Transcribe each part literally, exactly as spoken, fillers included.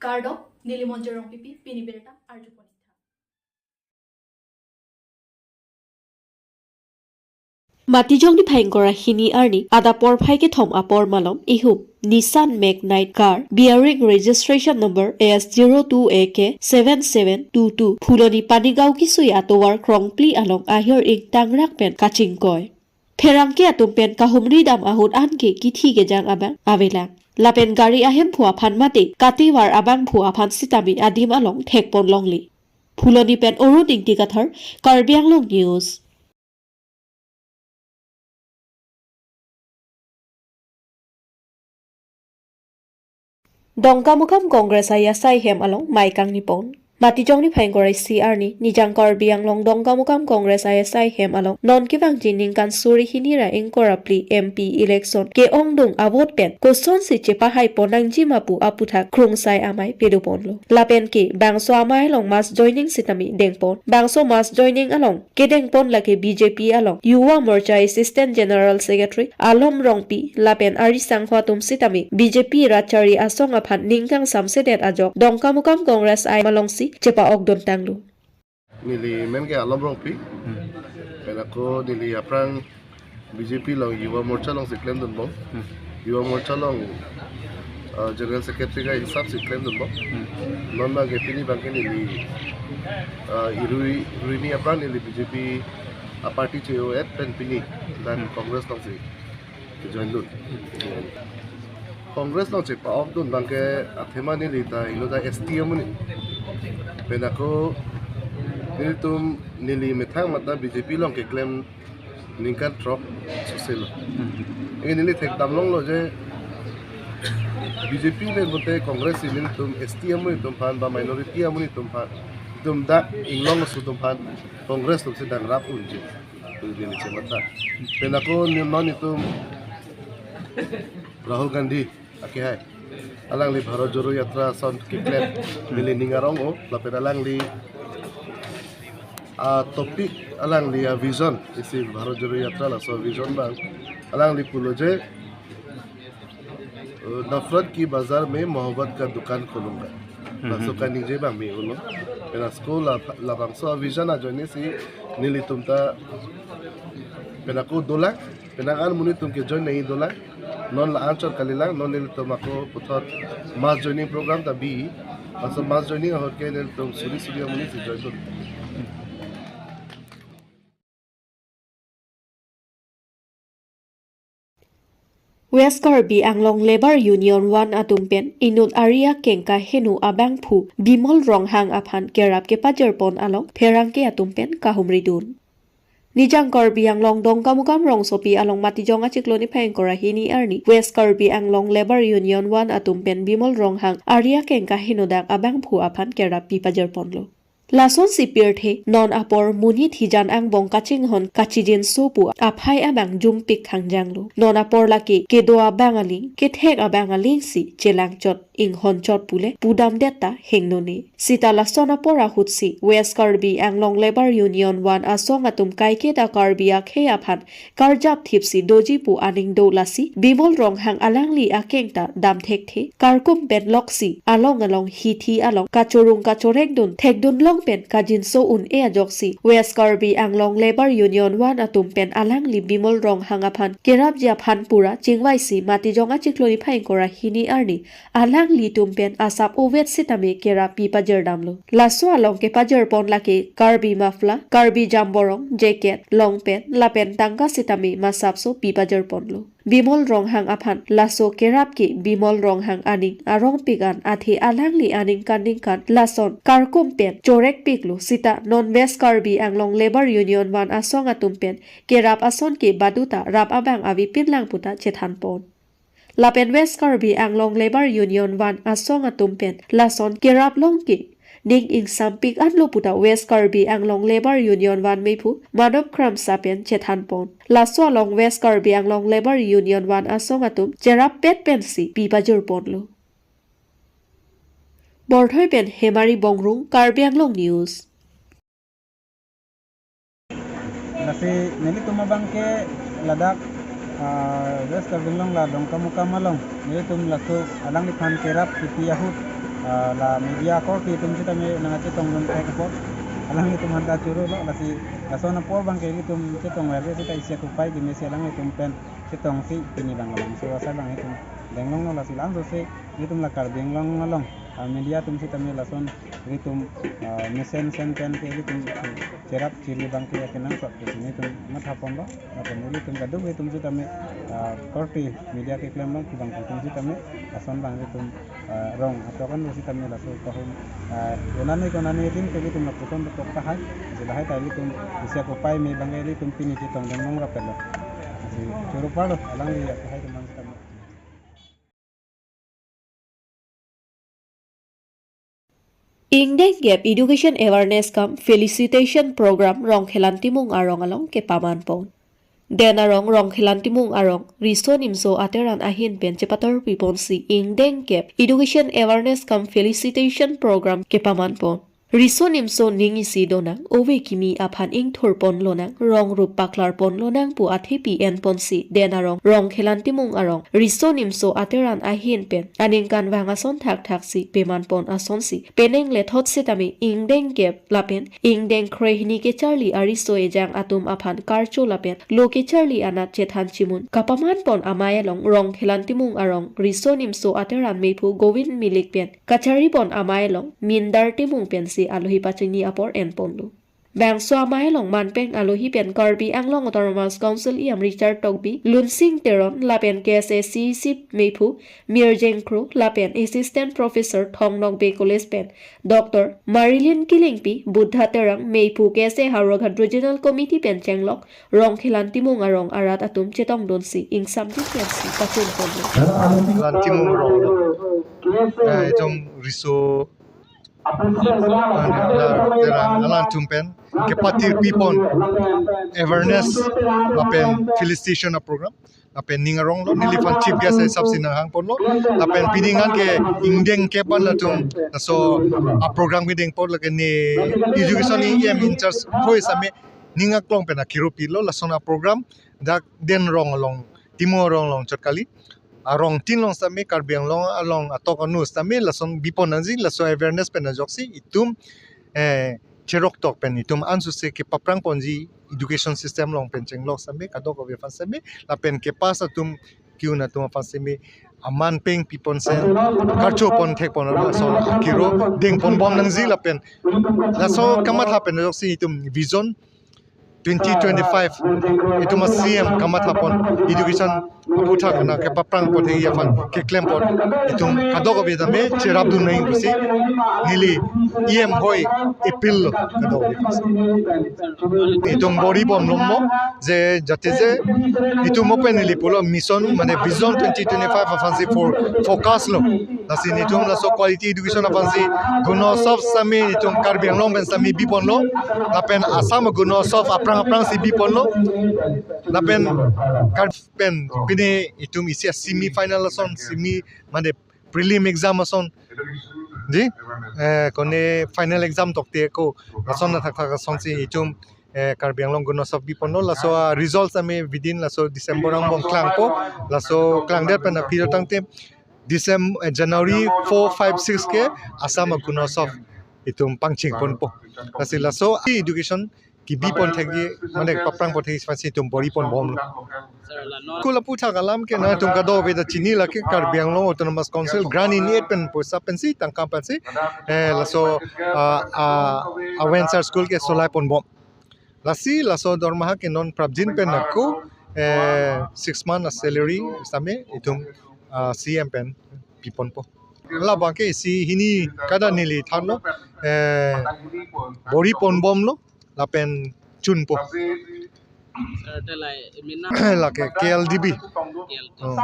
Kardom, neli Monjir Rongpipi, pini birta arjupon ik tha. Matijong niphai ingkoi ra hini arni adap porphai kethom apor malom ihum Nissan Magnite car bearing registration number S zero two A K seven seven two two Phuloni Panigaon kisui atovar krongphli along ahir ingtangrak pen kachingkoi. Pherangke atum pen kahumri dam ahut anke kithi kejang abang avelang. Lapen gari ahemphu aphan mate kativar abangphu aphan sitame adim along thekpon longle. Phuloni pen Arun Ingti Kathar, Karbi Anglong News. Dongkamukam Congress ayasai hem along mei kangni pon. Matijong niphai ingkoi ra isi arni Nijang Karbi Anglong Dongkamukam Congress ayasai hem along non kevangji ningkan suri hini ra ingkoi ra phli M P election ke-ongdung avote pen kosonsi chepahai pon nangji ma pu aputhak krungsai amei pedoponlo. Lapen ke bangso amei along mass joining sitame dengpon. Bangso mass joining along kedengpon lake B J P along Yuva Morcha Assistant General Secretary Alom Rongpi lapen ari sangho atum sitame B J P rat chari asong aphan ning kangsamsedet ajok Dongkamukam Congress ahem alongsi chepa-okdun tanglo. Neli men ke Alom Rongpi. Hmm. Pen ako neli aphrang B J P along Yuva Morcha alongsi klemdunbom. Hmm. Yuva Morcha along, uh, General Secretary ka hisap si klemdunbom. Hmm. Non abangke pini abangke neli, uh, irui, iruini aphrang neli B J P a-party che-o-et pen pini dak Hmm. Congress alongsi kejoindun. Congress along chepa-okdun abangke athema neli ta ingno ta S T amonit. Pen ako nelitum neli methang mate B J P along keklem ningkan throk soselo. Hmm. Anke neli thekdam longlo je B J P le bonta Congress si nelitum S T amonit atum aphan ba minority amonit atum aphan, itum dak inglong aso atum aphan Congress atumsi dangrap unji pu neli chematha. Pen ako ne non itum Rahul Gandhi akehai, alangli Bharat Jodo Yatra ason keklem neli ning arong-o, lapen alangli a-topic, alangli a-vision, isi Bharat Jodo Yatra laso vision abang alangli pulo je, uh, "Nafrat ki bazar mein mohabbat ka dukan kholunga." Mhm. Laso kaningje abang me-olo. Pen ako la, labangso a-vision ajoinesi nelitum ta pen ako dolang, pen ako an monit atum kejoin nangji dolang. Non la-anchot kalilang, non nelitum ako puthot mass joining program ta bi. Laso mass joining ahut ke nelitum suri suri amonit si joindun. West Karbi Anglong Labour Union one atum pen inut ari akeng kaheno abangphu Bimol Ronghang aphan kerap kepajirpon along pherangke atum pen kahumridun. Nijang Karbi Anglong Dongkamukam rongsopi along Matijong achiklo niphai ingkoi ra hini arni West Karbi Anglong Labour Union one atum pen Bimol Ronghang ari akeng kaheno dak abangphu aphan kerap pipajirponlo. Lasonsi pirthe non apor monit hijan angbong kachinghon kachijinso pu aphai abang jumpik khangjanglo. Non apor lake kedo abang aling, kethek abang alingsi chelangchot, inghonchot pule pudamdet ta hengnone. Sita lason apor ahutsi West Karbi Anglong Labour Union one asong atum kaiketa Karbi akhei aphan karjap thipsi doji pu aning do lasi Bimol Ronghang alangli akeng ta dam thekthe, karkum pen loksi along along hithi along kachorung kachorekdun thekdun long pen kajinso un-e ajoksi West Karbi Anglong Labour Union one atum pen alangli Bimol Ronghang aphan kerapji aphan pura chingvaisi Matijong achiklo niphai ingkoi ra hini arni alanglitum pen asap ovet sitame kerap pipajirdamlo. Laso along kepajirpon lake Karbi muffler, Karbi jamborong, jacket, long pant, lapen tangka sitame masapso pipajirponlo. Bimol Ronghang aphan laso kerap ke Bimol Ronghang aning arongpik an athe alangli aningkan ningkan lason karkum pen chorekpiklo sita non West Karbi Anglong Labour Union one asong atum pen kerap ason ke baduta rap abang avepinlang puta chethanpon. Lapen West Karbi Anglong Labour Union one asong atum pen lason kerap long ke ning ingsampik anlo puta West Karbi Anglong Labour Union one mephu Manop Kramsa pen chethanpon. Laso along West Karbi Anglong Labour Union one asong atum cherap pet pensi pipajirponlo. Borthoi pen Hemari Bongrung, Karbi Anglong News. Lasi nelitum abang ke ladak, ah, West Karbi Anglong la Dongkamukam along nelitum laso alangliphan kerap kipi ahut Ah, la media akorte atum sitame nangchetongdun thek apot alanglitum aphanta choro lo, lasi lason apor abangke ilitum chetong verve seta isi akopai kemesi alanglitum pen chetongsi pini abang labangso asai abang itum denglonglo, lasi labangso si ilitum la Karbi Anglong along, ah, media atum sitame lason ilitum, ah, mesen sen pen ke ilitum cherap chiri abangke akenangsot ke ilitum mathaponlo, lapen ilitum kadokave atum sitame, ah, korte media keklem abang abang atum sitame lason abang ilitum, ah, rong atok an sitame laso kahum, ah, konane konane adim ke ilitum lapuson tok tahai, lasi lahai ta ilitum isi akopai me abangke ilitum pini chetongdun longrap lo. Lasi choro parlo alangli akhai atum sitame. Ingdeng Gap Education Awareness cum Felicitation Program Rongkhelan Timung arong along kepamanpon. Den arong Rongkhelan Timung arong Riso Nimso Ateran ahin pen chepator piponsi Ingdeng Gap Education Awareness cum Felicitation Program kepamanpon. Riso nimso ning isi donang, ove kimi aphan ingthurpon lonang, rong rup paklarpon lonang pu athepi enponsi, den arong Rongkhelan Timung arong Riso Nimso Ateran ahin pen aningkanvang ason thakthaksi pemanpon asonsi penang lethot sitame Ingdeng Gap lapen Ingdeng Khrehini kecharli ariso ejang atum aphan karcho lapen lo kecharli anat chethan chimun kapamanpon amei along Rongkhelan Timung arong Riso Nimso Ateran mephu Govind Milik pen kacharipon amei along Mindar Timung pensi alohi pachini apor enponlo. Bangso amei along manpeng alohi pen Karbi Anglong Autonomous Council E M Richard Tokbi, Lunsing Teron lapen K S A C E C mephu Mirjeng Kro lapen Assistant Professor Thong Nokbe College pen Doctor Marilyn Killingpi, Buddha Terang mephu K S A Howraghat Regional Committee pen chenglok Rongkhelan Timung arong arat atum chetongdunsi ingsamjin pensi pachunponlo. Rongkhelan Timung arong, eh, itum riso, ah, la, la, alanglitum pen kepatir pipon awareness lapen felicitation a-program lapen ning aronglo, neliphan chief guest hisap si nanghangponlo, lapen pini ngan ke Ingdeng Gap an latum laso a-program kedengpon, lake ne education E M in charge hoi sitame ning aklong pen akiro pilo, lason a-program dak den rong along, Timung arong along chot kali, arong tin along sitame, Karbi Anglong along atok anu sitame lason bipon nangji, laso awareness pen ajoksi itum, eh, cheroktok pen itum ansose kepaprangponji education system along pen chenglok sitame, kadokave aphan sitame, lapen kepass atum, ke-un atum aphan sitame, aman peng pipon sen karchopon thekpon lason akiro dengponbom nangji lapen laso kamatha pen ajoksi itum vision twenty twenty-five itum a-C M kamathapon education aputhak nangkepaprangpon thekji aphan keklempon itum kadokave tame cherapdun nang pusi neli E M hoi appeal lo kadokave. Itum bor-ibomlo mo je jate je itum open neli pulo mission mane vision twenty twenty-five aphansi for focus lo. Lasi netum laso quality education aphansi Gunosov sitame netum Karbi Anglong pen sitame biponlo. Lapen Assam Gunosov aphrang aphrang si biponlo. Lapen Kar pen pine itum isi semi final ason, semi mane prelim exam ason, di, eh, kone final exam tokte ako ason athak thak asonsi itum, eh, Karbi Anglong Gunosov biponlo. Laso a-result sitame within laso December angbong klangpo. Laso klangdet pen aphi tangte December, eh, January four, five, six ke Assam Gunosov itum pangchengponpo. Lasi laso education kebipon thekji mane paprangpon thekji aphansi itum bor-iponbomlo. School aputhak alam ke nangtum kadokave ta chini, lake Karbi Anglong Autonomous Council grant in aid pen poisa pensi tangka pensi, eh, laso, ah, ah, Aventure School ke solaiponbom. Lasi laso dormaha ke non prapjin pen ako, eh, six month a-salary sitame itum, ah, C M pen piponpo. Labangke isi hini kada neli thanlo, eh, bor-iponbomlo lapen chunpo. Lake K L D B. Oh.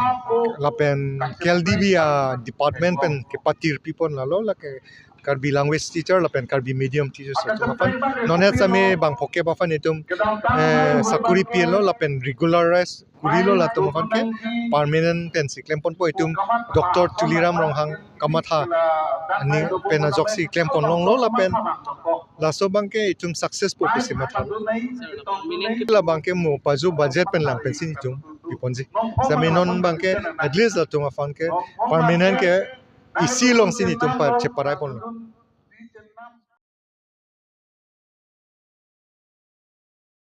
Lapen K L D B a-department pen kepatir pipon lalo, lake Karbi language teacher lapen Karbi medium teachers atum aphan. Non-et sitame bang phokep aphan itum, eh, sakuri pilo lapen regularize kurilo latum aphan ke permanent pensi klemponpo itum Doctor Tuliram Ronghang kamatha ani pen ajoksi klemponlonglo lapen laso abangke itum success po pusi matha. Labangke mo paju budget pen lang pensi itum piponji. Sitame non abangke at least latum aphan ke permanent ke isi alongsi netum pa cheparai ponlo.